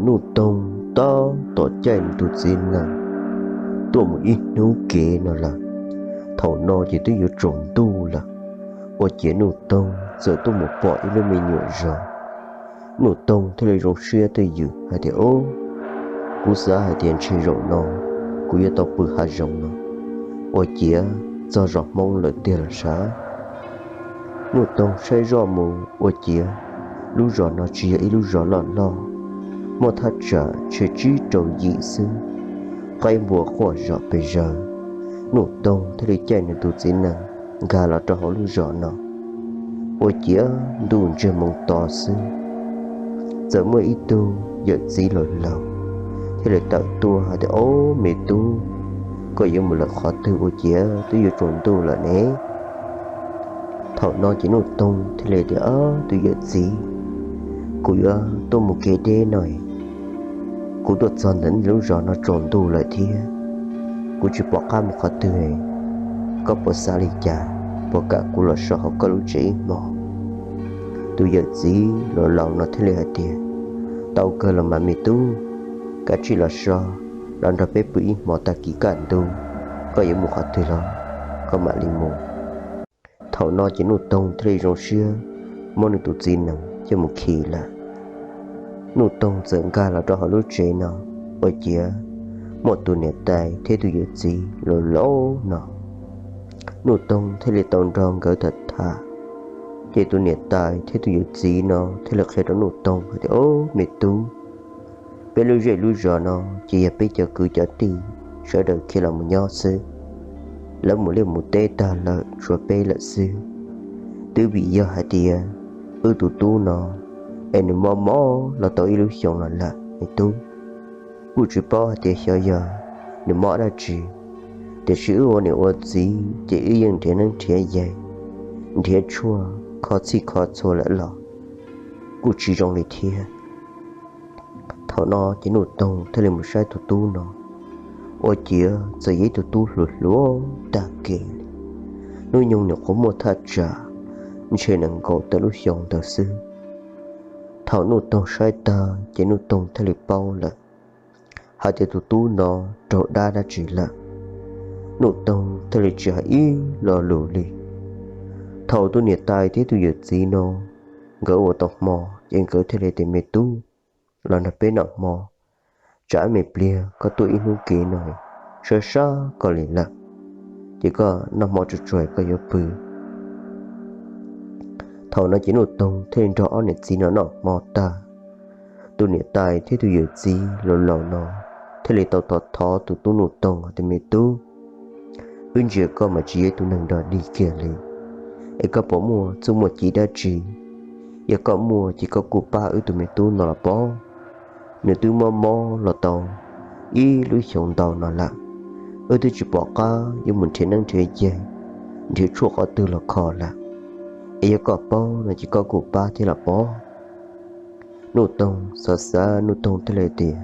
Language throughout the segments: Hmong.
Nuj Toog tab tom caij nws tus txiv nees tuaj mus ib hnub kev no lawm. Thaum no ces twb yuav tsaus ntuj lawm, ua ciav Nuj Toog txawm tuaj mus pom ib lub me nyuam zos. Nuj Toog thiaj li zoo siab twj ywm hais tias, Ub, kuv xav hais tias ntshe zaum no kuv yuav tau pw hav zoov no, ua ciav txog zos Hmoob lawm tiag los sav. Nuj Toog saib zoj mus ua ciav lub zos no tsis yog ib lub zos loj loj, muaj thaj tsam ntshe tsib rau yim xwb, qaib npua quaj zom pes zaws. Nuj Toog thiaj li caij nws tus txiv nees nkag los rau hauv lub zos no, ua ciav ntuj ntsiag moo to xwb, txawm muaj ib tug yawm txiv laus laus thiaj li tawm tuaj hais tias, Ob, me tub, koj yuav mus lawm qhov twg ua ciav twb yuav tsaus ntuj lawm ne? Thaum no ces Nuj Toog thiaj li tias, Ob, tus yawm txiv, kuv yuav tuaj mus kev deb no, kuv tuaj txog ntawm nej lub zos no tsaus ntuj lawm thiab, kuv tsis pom qab mus qhov twg. Koj puas xav li cas, puas kam kuv los so hauv koj lub tsev ib hmos? Tus yawm txiv laus laus no thiaj li hais tias, Tau kawg los mas me tub, kav tsij los so, los nrog peb pw ib hmos tag kis kaj ntug, koj yuav mus qhov twg los koj mam li mus. Thaum no ces Nuj Toog thiaj li zoo siab muab nws tus txiv nees coj mus khi lawm. Nuj Toog txawm nkag los rau hauv lub tsev no, ua ciav muaj tus niam tais thiab tus yawm txiv laus laus no. Nuj Toog thiaj li tau nrog nkawd tham tham, ces tus niam tais thiab tus yawm txiv no thiaj li qhia rau Nuj Toog hais tias, Ob, me tub, peb lub zej lub zos no ces yog peb cov kwv cov tij sawv daws khiav los mus nyob xwb. Lawv mus liaj mus teb tag lawm tshuav peb lawm xwb. Twb vim yog hais tias wb tus tub no es nws mob mob los tau ib lub xyoos los lawm me tub. Kuj tsis paub hais tias xyov yog nws mob dab tsi, tiam sis wb ua niam ua txiv ces wb yeej nrhiav neeb nrhiav yaig, nrhiav tshuaj kho txhij kho txhua lawm los kuj tsis zoo li thiab. Thaum no ces Nuj Toog thiaj li mus saib tus tub no, ua ciav txawm yog ib tug tub hluas hluas tag kev li. Hnub nyoog nws qhuav muaj thaj tsam ntshe nees nkaum tawm lub xyoo ntawd xwb. Thaum Nuj Toog saib tag ces Nuj Toog thiaj li paub lawm hais tias tus tub no raug dab dab tsi lawm. Nuj Toog thiaj li tsis hais ib lo lus li. Thaum tus niam tais thiab tus yawm txiv no nkawd ua tau hmo ces nkawd thiaj li tias, Me tub, los nrog peb noj hmo, tsam me pliag koj tuaj ib hnub kev no sab sab koj li lawm, ces koj noj hmo tsuag tsuag koj yuav pw. Thaum no ces Nuj Toog thiaj li nrog ob niam txiv no noj hmo tag, tus niam tais thiab tus yawm txiv laus laus no thiaj li tau thov thov tus tub Nuj Toog tias, Me tub, wb ntsia koj mas tsis yog ib tug neeg dog dig kiag li, es koj puas muaj txuj muaj ci dab tsi? Yog koj muaj ces koj kuj pab wb tus me tub no los pob. Nws twb mob mob los tau ib lub xyoos ntau no lawm, wb twb tsis pom qab yuav mus nrhiav neeb nrhiav yaig, nrhiav tshuaj qhov twg los kho lawm. Es yog koj paub no ces koj kuj pab thiab los pob. Nuj Toog xav xav, Nuj Toog thiaj li tias,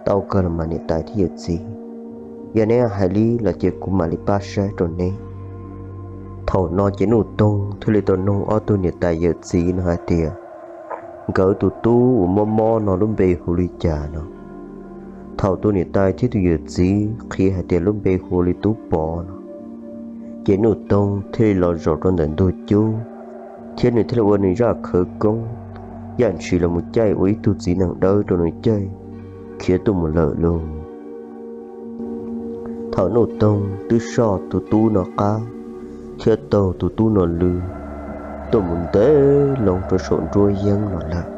Tau kawg los mas niam tais thiab yawm txiv, yog neb hais li los ces kuv mam li pab saib rau neb. Thaum no ces Nuj Toog thiaj li tau noog ob tug niam tais yawm txiv no hais tias, nkawd tus tub uas mob mob no lub npe hu li cas no. Thaum tus niam tais thiab tus yawm txiv qhia hais tias lub npe hu li Tub Pov no, ces Nuj Toog thiaj li los zaum rau ntawm ntug cub, thiab nws thiaj li ua nws zaj khawv koob yaj ntshis los mus caij ua ib tug txiv nees dawb rau nws caij khiav tuaj mus lawm lauj. Thaum Nuj Toog twb soj tus tub no qab thiab taug tus tub no lw tuaj mus ntev loo rau saum nruab yeeb no lawm,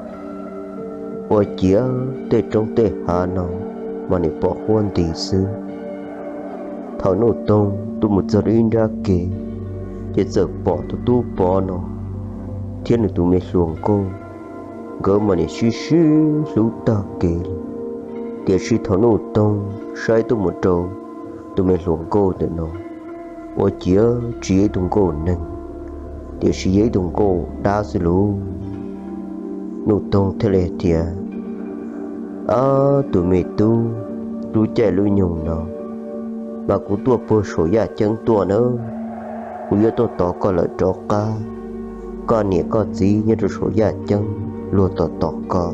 ua ciav tej roob tej hav no mas nim pom huab nti xwb. Thaum Nuj Toog tuaj mus txog rau ib nrab ke, ces txawm pom tus Tub Pov no thiab nws tus me hluas nkauj, nkawd mas nim sib sib hlub tag kev li. Tiam sis thaum Nuj Toog saib tuaj mus rau tus me hluas nkauj ntawm no, ua ciav tsis yog ib tug nkauj neeg, tiam sis yog ib tug nkauj dab xwb lauj. Nuj Toog thiaj li tias, Ab, tus me tub, lub caij lub nyoog no mas kuv tuaj puag saum yaj ceeb tuaj nawb, kuv yuav tuaj tos koj lawm rov qab. Koj niam koj txiv nyob rau saum yaj ceeb luag tos tos koj.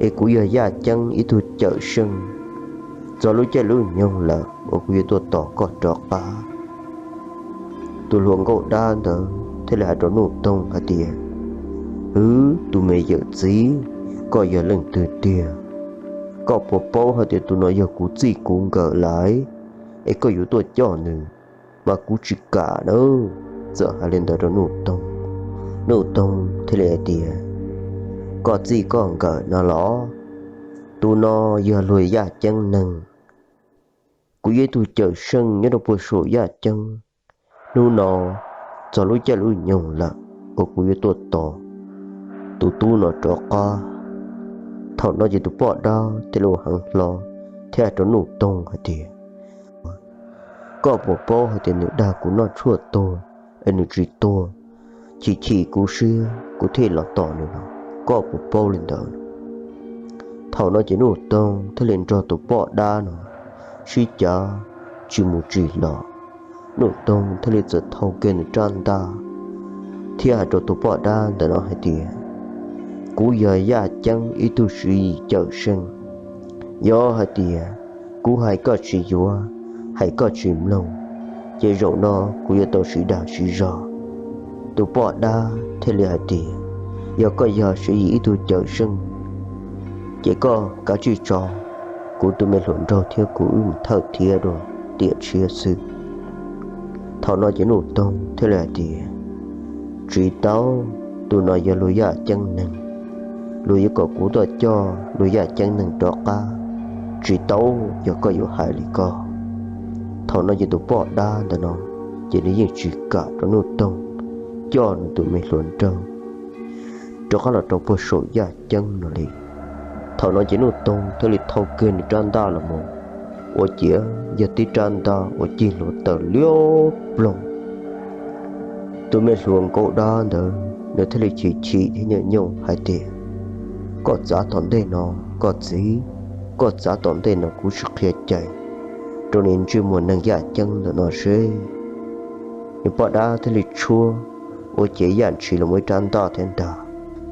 es kuv yog yaj ceeb ib tug cawm seej, txog lub caij lub nyoog lawm uas kuv yuav tuaj tos koj rov qab. Tus hluas nkauj dab ntawd thiaj li hais rau Nuj Toog hais tias, Hwv, tus me yawm txiv, koj yog leej twg tiag? Koj puas paub hais tias tus no yog kuv txij kuv nkawm lawm, es koj yuav tuaj coj nws, mas kuv tsis kam nawb. Txawm hais li ntawd rau Nuj Toog, Nuj Toog thiaj li hais tias, Koj txij koj nkawm no los? Tus no yog luag yaj ceeb neeg. Kuv yog ib tug cawm seej nyob rau puag saum yaj ceeb. Hnub no txog lub caij lub nyoog lawm uas kuv yuav tuaj tos tus tub no rov qab. Thaum no ces tus poj dab thiaj li ua heev hlo thiab hais rau Nuj Toog hais tias, Koj puas paub hais tias nws dag kuv noj tshuaj tuag es nws tsis tuag, chim chim kuv siab kuv thiaj los tos nws no, koj puas paub li ntawd? Thaum no ces Nuj Toog thiaj li nrog tus poj dab no sib cav tsis mus tsis los. Nuj Toog thiaj li txawm thau kiag nws rab ntaj thiab hais rau tus poj dab ntawm no hais tias, Kuv yog yaj ceeb ib tug tswv yim cawm seej. Yog hais tias kuv hais koj tsis yuav, hais koj tsis mloog, ces zaum no kuv yuav tau sib dag sib zog. Tus poj dab thiaj li hais tias, Yog koj yog tswv yim ib tug cawm seej, ces koj kav tsij tso kuv tus me hluas nraug thiab kuv wb mus thawj thiab dua tiam tshiab xwb. Thaum no ces Nuj Toog thiaj li hais tias, Tsis tau, tus no yog luag yaj ceeb neeg, luag yuav kom kuv tuaj coj luag yaj ceeb neeg rov qab, tsis tau, yog koj yuav hais li ko. Thaum no ces tus poj dab ntawm no ces nws yeej tsis kam rau Nuj Toog coj nws tus me hluas nraug rov qab los rau puag saum yaj ceeb no li. Thaum no ces Nuj Toog thiaj li thau kiag nws rab ntaj los mus, ua ciav yog tib rab ntaj uas cig hluav taws liab ploog. Tus me hluas nkauj dab ntawd nws thiaj li chim chim thiab nyooj nyooj hais tias, Koj txav tom ntej no, koj txiv, koj txav tom ntej no kuv sim qhia cai rau niag ntsej muag neeg yaj ceeb ntawm no seb. Nws poj dab thiaj li tshuab, ua ciav yaj ntshis los ua ib rab ntaj thiab ntag.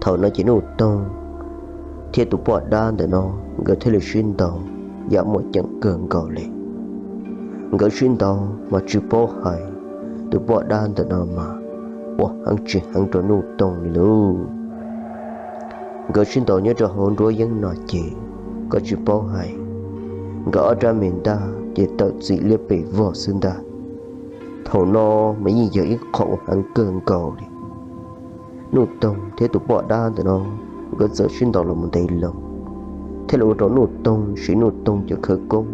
Thaum no ces Nuj Toog thiab tus poj dab ntawm no nkawd thiaj li sib ntaus yam muaj ceem kawg nkaus li. Nkawd sib ntaus mas tsis paub hais, tus poj dab ntawm no mas ua heev tsis heev rau Nuj Toog li lauj. Nkawd sib ntaus nyob rau hauv nruab yeeb no ces koj tsis paub hais, nkawd ob rab me ntaj ces tawm txim liab pes vog xwb ntag. Thaum no mas yeej yog ib qho ua heev kawg nkaus li. Nuj Toog thiab tus poj dab ntawm no nkawd txawm sib ntaus los mus ntev loo, thiaj li ua rau Nuj Toog siv Nuj Toog cov khawv koob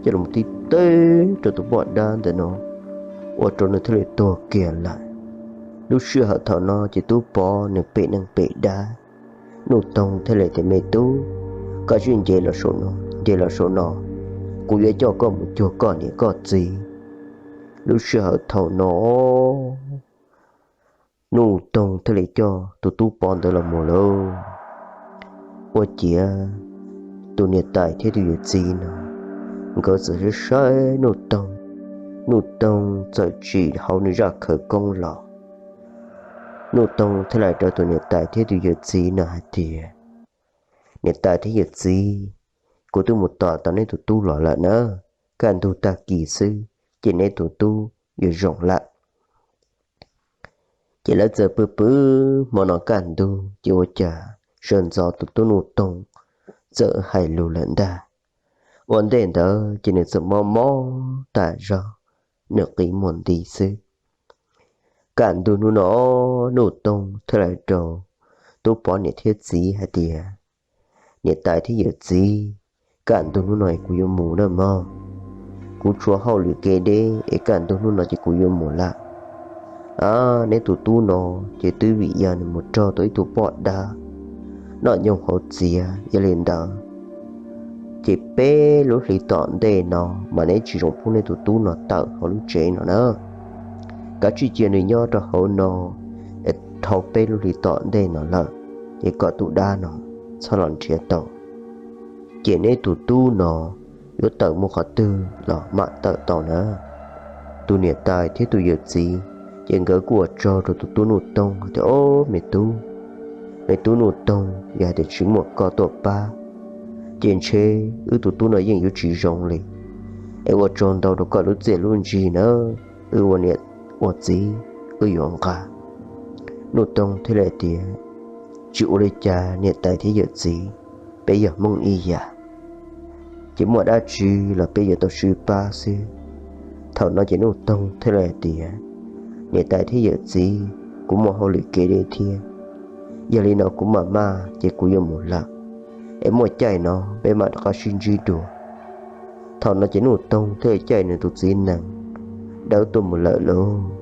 coj los tib teb rau tus poj dab ntawm no, ua rau nws thiaj li tuag kiag lawm. Lub sij hawm thaum no ces Tub Pov nws pem neej pem dab, Nuj Toog thiaj li tias, Me tub, koj sim nce los saum no, nce los saum no, kuv yuav coj koj mus cuag koj niam koj txiv. Lub sij hawm thaum no Nuj Toog thiaj li coj tus Tub Pov ntawd los mus lawm. Ua ciav tus niam tais thiab tus yawm txiv no nkawd txawm saib saib Nuj Toog, Nuj Toog txawm tsim hauv nws zaj khawv koob los. Nuj Toog thiaj li hais rau tus niam tais thiab tus yawm txiv no hais tias, Niam tais thiab yawm txiv, kuv twb mus tos tau neb tus tub los lawm na, kaj ntug tag kis xwb ces neb tus tub yuav zoo lawm. Ces lawv txawm pw pw, hmo no kaj ntug ces ua cas sawv ntxov tus tub Nuj Toog txawm hais lus lawm ntag. Ua ntej ntawd ces nws txawm mob mob tas zog, nws qi muag nti xwb. Kaj ntug hnub no Nuj Toog thiaj li hais rau Tub Pov niam thiab txiv hais tias, Niam tais thiab yawm txiv, kaj ntug hnub no kuv yuav mus lawm mog. Kuv tshuav hauj lwm kev deb es kaj ntug hnub no ces kuv yuav mus lawm. Neb tus tub no ces twb vim yog nws mus raug tau ib tug poj dab noj nyoos hauv txiav, yog li ntawd ces peb lub hlis tom ntej no mas neb tsis zoo pub neb tus tub no tawm hauv lub tsev no na. Kav tsij cia nws nyob rau hauv no es dhau peb lub hlis tom ntej no lawm, ces kom tus dab no txhob los nrhiav tau. Ces neb tus tub no yuav tawm mus qhov twg los mam tawm tau na. Tus niam tais thiab tus yawm txiv ces nkawd kuj ua tsaug rau tus tub Nuj Toog tias, Ob, me tub, me tub Nuj Toog, yog hais tias tsis muaj koj tuaj pab ces ntshe wb tus tub no yeej yuav tsis zoo li. Es ua tsaug ntau rau koj lub txiaj lub ntsig na, wb ua niam ua txiv wb yuav nqa. Nuj Toog thiaj li tias, tsis ua li cas niam tais thiab yawm txiv, peb yog Hmoob ib yam, ces muaj dab tsi los peb yuav tau sib pab xwb. Thaum no ces Nuj Toog thiaj li tias, niam tais thiab yawm txiv, kuv muaj hauj lwm kev li thiab, yog li no kuv maj maj ces kuv yuav mus lawm, es muaj caij no peb mam rov qab sib ntsib dua. Thaum no ces Nuj Toog thiaj li caij nws tus txiv nees dawb tuaj mus lawm lauj.